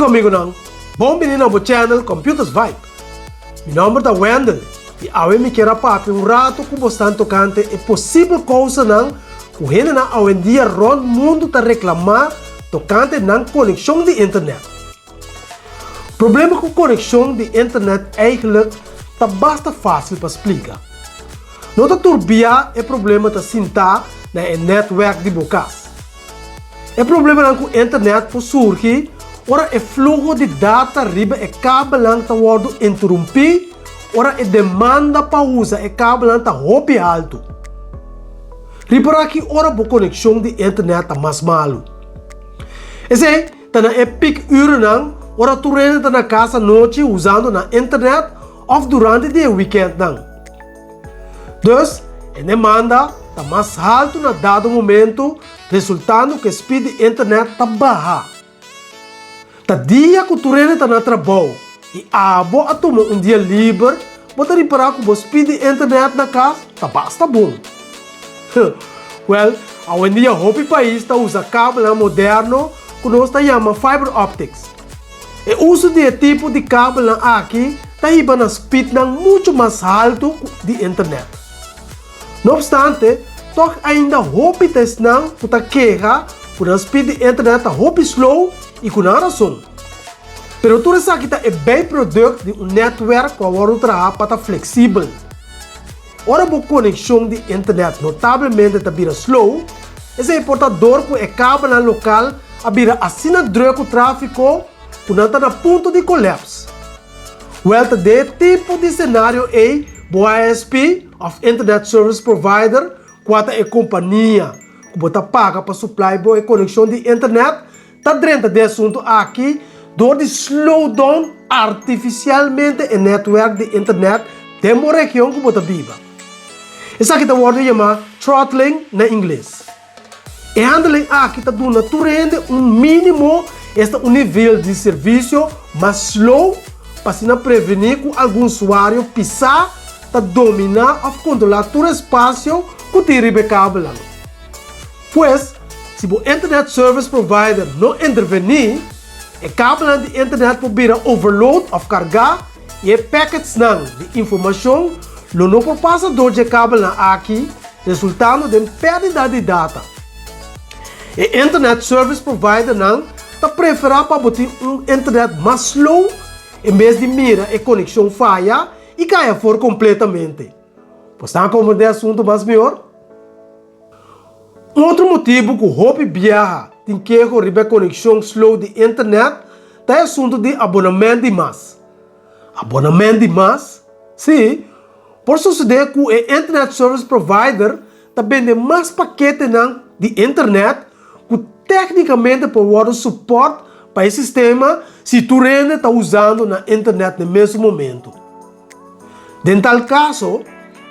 Amigonan, bon bini na bo channel Computers Vibe. Mi nomber ta Wendell y awe mi kier a papia un rato cu bosnan tocante e posibel causanan cu hendenan awendia rond mundo ta reclama tocante nan conexion di internet. Problema cu conexion di internet eigenlijk ta basta facil pa splica. No ta tur bia e problema ta sinta na e netwerk di bo cas. E problemanan ku internet por surgi ora e fluho di data riba e kabelnan ta wòrdu interumpí ora e demanda pa usa e kabelnan ta hopi haltu. Ripará ki ora bo konekshon di internet ta mas malu. Esei ta na e pik urennan ora tur hende ta na kas anochi usando nan internet òf durante di e wikèntnan. Dus, e demanda ta mas haltu na dado momento, resultando ku e speed di internet ta baha. Ta dia ku tur hende ta na trabou i abo a tuma un dia liber, bo ta ripará ku bo speed di internet na kas ta basta bon. Wèl, awendia hopi pais ta usa kabelnan moderno ku nos ta yama fiber optics. E uso di e tipo di kabelnan aki ta hiba na speednan muchu mas haltu ku di internet. No opstante, tòg ainda hopi ta esnan ku ta keha ku nan speed di internet ta hopi slow i ku nan rason. Pero tur esaki ta e bijproduct di un netwerk ku a wòrdu traha pa ta fleksibel. Ora bo konekshon di internet notablemente ta bira slow, esei por ta dor ku e kabelnan lokal a bira asina druk ku tráfiko ku nan ta na punto di kolèps. Wèl ta den e tipo di senario ei bo ISP òf Internet Service Provider, kua ta e kompania ku bo ta paga pa suplai bo e konekshon di internet, Ta drenta den asuntu aki dor di slow down artifisialmente e netwerk di internet den bo region ku bo ta biba. Esaki ta wòrdu yamá throttling na ingles. E handeling aki ta duna tur hende un mínimo, esta un nivel di servisio mas slow pa asina prevení ku algun usuario pisá ta dominá òf kontrolá tur espasio ku tin riba e kabelnan. Pues, si bo internet service provider no intervení, e kabelnan di internet por bira overload òf kargá i e packetsnan di informashon lo no por pasa dor dje kabelnan aki, resultando den pèrdida di data. E internet service providernan ta preferá pa bo tin un internet mas slow en bes di mira e konekshon faya i kai afor kompletamente. Bo sa komprendé e asuntu mas mihor? Un otro motibu ku hopi biaha tin keho riba e konekshon slow di internet ta e asuntu di abonament di mas. Abonament di mas? Sí, por sosodé ku e internet service provider ta bende mas paketenan di internet ku téknikamente por wòrdu supòrt pa e sistema si tur hende ta usando nan internet na e mesun momentu. Den tal kaso,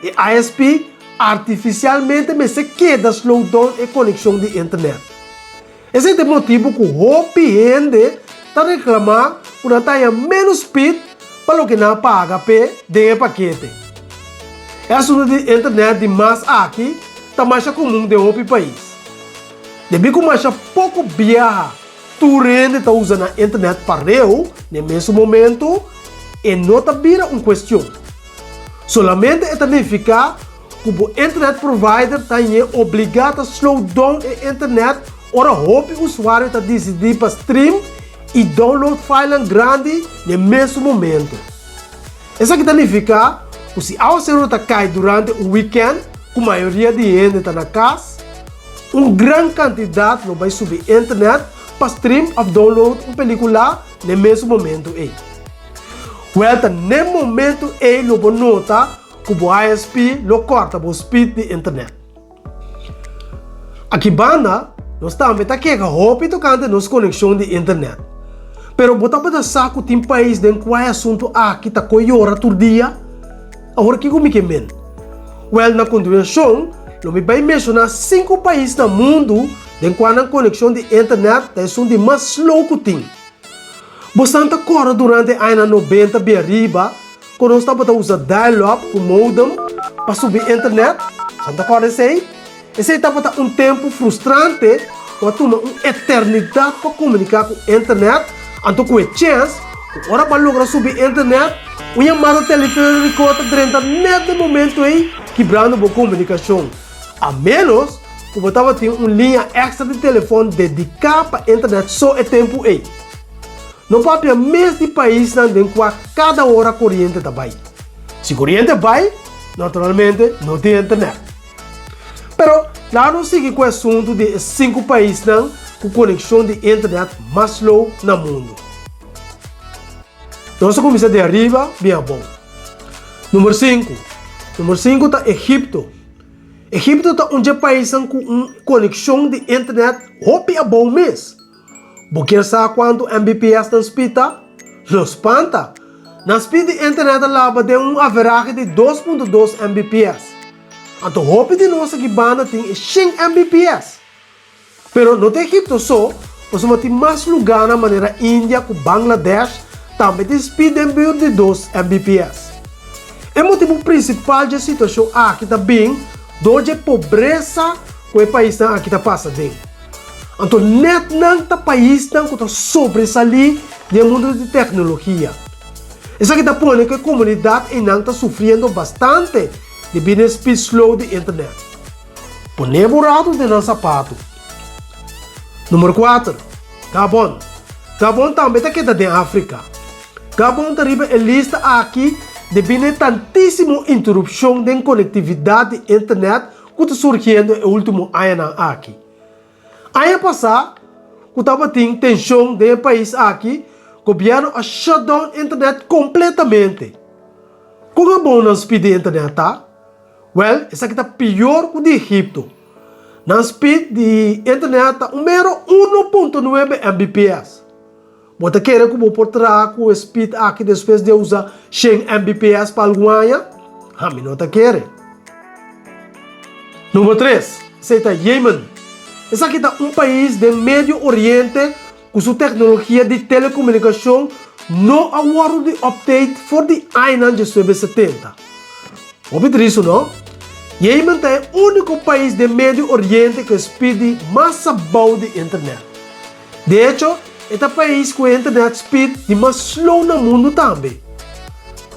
e ISP artifisialmente mester keda slow down e konekshon di internet. Esei ta e motibu ku hopi hende ta reklamá ku nan ta haña ménos speed pa loke nan a paga p'e den e pakete. E asuntu di internet di mas aki ta masha komun den hopi pais. Debí ku masha poko biaha Tur hende ta usa nan internet pareu n'e mesun momento, e no ta bira un cuestion. Solamente e ta nifica cu bo internet provider ta ñe obliga ta slow down e internet ora hopi usuario ta dicidi pa stream y download filenan grandi n'e mesun momento. Esaki ta nifica cu si awaceru ta cay durante un weekend cu mayoria di hende ta na cas, un gran cantidad lo bay subi internet pa stream of download un pelicula n'e mesun momento ey. Wel ta n'e momento ey lo bo nota cu bo ISP lo corta bo speed di internet. Aki banda, nos tambe ta keha hopi tokante nos konekshon di internet. Pero bo tabata sa ku tin pais den kua e asuntu aki ta ko yora tur dia? Awor kiko mi ke men? Wèl, na kontinuashon lo mi bai menshoná sinku pais na mundu den kua nan konekshon di internet ta esun di mas slow ku tin. Bosan ta kòrda durante e añanan nobenta bia riba ku nos tabata usa dial-up ku modem pa subi internet? Bosan ta kòrda esei? Esei tabata un tempu frustrante ku a tuma un eternidat pa komuniká ku internet. Anto ku e chèns ku ora bo a logra subi internet, un yamada telefóniko ta drenta nèt den momentu ei kibrando bo komunikashon, a ménos ku bo tabatin un liña èkstra di telefòn dediká pa internet so e tempu ei. No papia mes di paisnan den kua kada ora koriente ta bai. Si koriente bai, naturalmente no tin internet. Pero laga nos sigui ku e asuntu di e sinku paisnan ku konekshon di internet mas slow na mundu. Nos ta kuminsá di ariba bin abou. Number sinku. Number sinku ta Egipto. Egipto ta un dje paisnan ku un konekshon di internet hopi abou mes. Bo kier sa kuantu Mbps nan speed ta? No spanta! Nan speed di internet ta laba den un averahe di 2.2 Mbps. Anto hopi di nos aki banda tin e shen Mbps. Pero no ta Egipto so, pasobra tin mas lugánan manera India ku Bangladesh tambe tin speed den buurt di 2 Mbps. E motibu prinsipal dje situashon aki ta bin dor dje pobresa ku e paisnan aki ta pasa den. Anto nèt nan ta paisnan ku ta sobresalí den e mundu di teknologia. Esaki ta pone ku e komunidat einan ta sufriendo bastante debí na e speed slow di internet. Pone bo ratu den nan sapatu. Numero kuater, Gabon. Gabon tambe ta keda den Afrika. Gabon ta riba e lista aki debí na e tantísimo interupshon den konektividat di internet ku ta surgiendo e último añanan aki. Aña pasá, ku tabatin tenshon den e pais aki, gobièrnu a shut down internet kompletamente. Kon abou nan speed di internet ta? Wèl, esaki ta pior ku di Egipto. Nan speed di internet ta un mero 1.9 Mbps. Bo ta kere ku bo por traha ku e speed aki despues di a usa shen Mbps pa algun aña? Ami no ta kere. Number tres, esei ta Yemen. Esaki ta un pais den Medio Oriente ku su teknologia di telekomunikashon no a wòrdu di update for di añanan diesnuebe setenta. Hopi tristu, no? Yemen ta e úniko pais den Medio Oriente ku e speed di mas abou di internet. De echo, e ta pais ku e internet speed di mas slow na mundu tambe.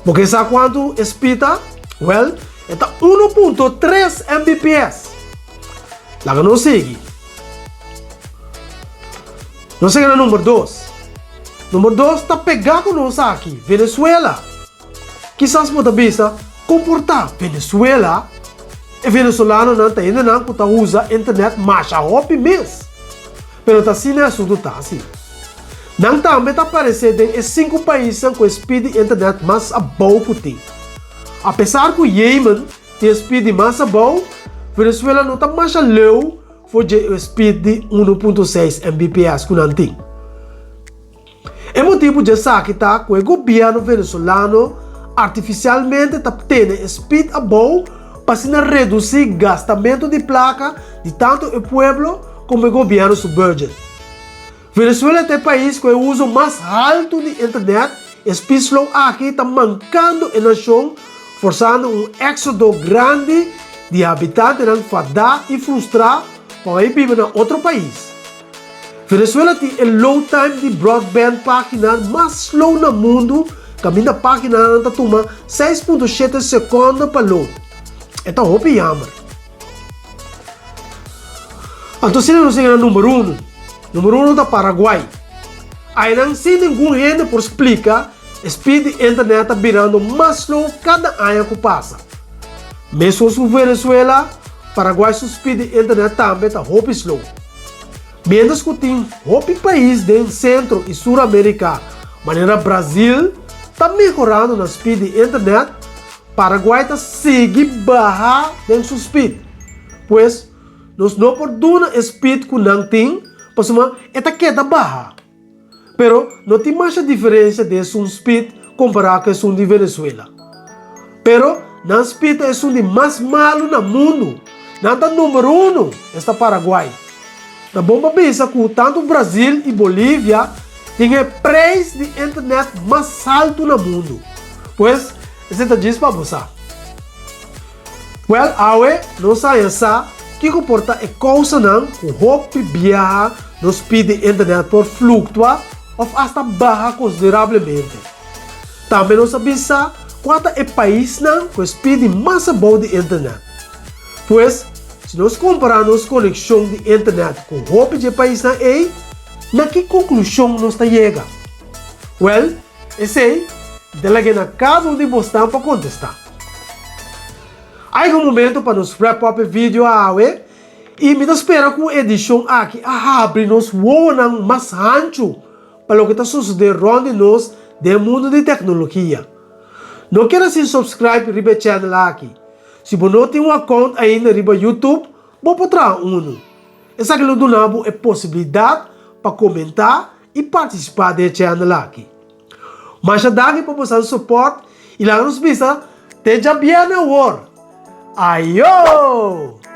Bo ke sa kuantu e speed ta? Wèl, e ta 1.3 Mbps. Laga nos sigui. Nos a yega na number dos. Number dos ta pegá ku nos aki, Venezuela. Kisas bo ta bisa, Kon por ta Venezuela? E venezolanonan ta hendenan ku ta usa internet masha hopi mes. Pero ta asina e asuntu ta asi. Nan tambe ta aparesé den e sinku paisnan ku e speed di internet mas abou ku tin. Apesar ku Yemen tin e speed di mas abou, Venezuela no ta masha leu for dje e speed di 1.6 Mbps ku nan tin. E motibu djesaki ta ku e gobièrnu venezolano artifisialmente ta tene e speed abou pa asina redusí gastamentu di plaka di tantu e pueblo komo e gobièrnu su budget. Venezuela ta e pais ku e uso mas haltu di internet, e speed slow aki ta mankando e nashon forsando un éksodo grandi di habitantenan fadá i frustrá pa bai biba na otro pais. Venezuela tin e load time di broadband página mas slow na mundu kaminda páginanan ta tuma 6.7 sekonde pa load. E ta hopi yamer. Anto asina nos yega na number uno. Number uno ta Paraguay. Ainan sin ningun hende por splika e speed di internet ta birando mas slow kada aña ku pasa. Meskos ku Venezuela, Paraguay su speed di internet tambe ta hopi slow. Mientras ku tin hopi pais den Sentro i Sur Amerika, manera Brazil, ta mehorando nan speed di internet, Paraguay ta sigui baha den su speed. Pues, nos no por duna e speed ku nan tin, pasobra e ta keda baha. Pero no tin masha diferencia den esun speed compara cu esun di Venezuela. Pero nan speed ta esun di mas malu na mundu. Nan ta number uno, esta Paraguay. Ta bon pa bisa cu tanto Brazil y Bolivia tin e prijs di internet mas haltu na mundu. Pues, esey ta djis pa bo sa. Wèl, awe nos a haña sa kiko por ta e kousanan ku hopi biaha nos pidi internet por fluktua. òf asta baha konsiderablemente. Tambe nos a bisa kua ta e paisnan ku e speed di mas abou di internet. Pues, si nos kompará nos konekshon di internet ku hopi dje paisnan ei, na ki konklushon nos ta yega? Wèl, esei mi ta lag'é na kada un di bosnan pa kontestá. A yega un momento pa nos wrap up e video awe i mi ta spera ku e edishon aki a habri nos wowonan mas hanchu pa loke ta sosodé rònt di nos den e mundu di teknologia. No keda sin subscribe riba e channel aki. Si bo no tin un account ainda riba YouTube, bo por traha unu. Esaki lo duna bo e posibilidat pa komentá i partisipá den e channel aki. Masha danki pa boso support i laga nos bisa te djabièrnè awor. Ayo!